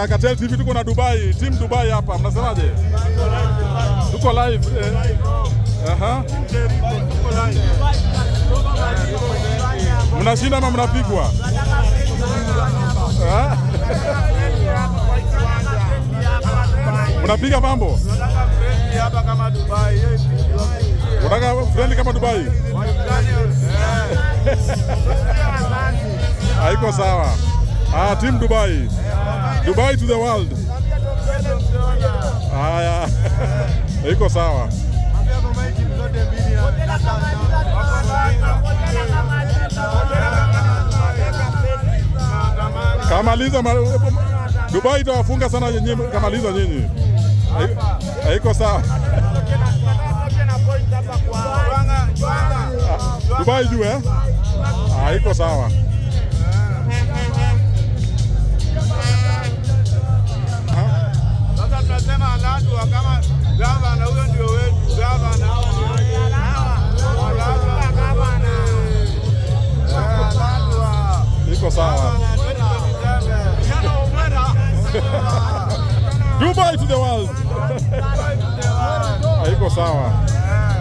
Cartel TV tuko na Dubai, team Dubai hapa. Mnasemaje? Tuko live. Aha. Mnashinda ama mnapigwa? Eh? Mnapiga mambo? Hapa kama Dubai. Unataka friendly kama Dubai? Haiko sawa. Ah, team Dubai. Dubai to the world. Haya. Iko sawa. Kamaliza Dubai itawafunga sana nyinyi, kamaliza nyinyi. Haiko sawa. Dubai juu eh? Haiko sawa. Sasa tunasema Aladwa kama gavana, huyo ndio wetu gavana. Aladwa. Iko sawa. Dubai to the world. Haiko sawa.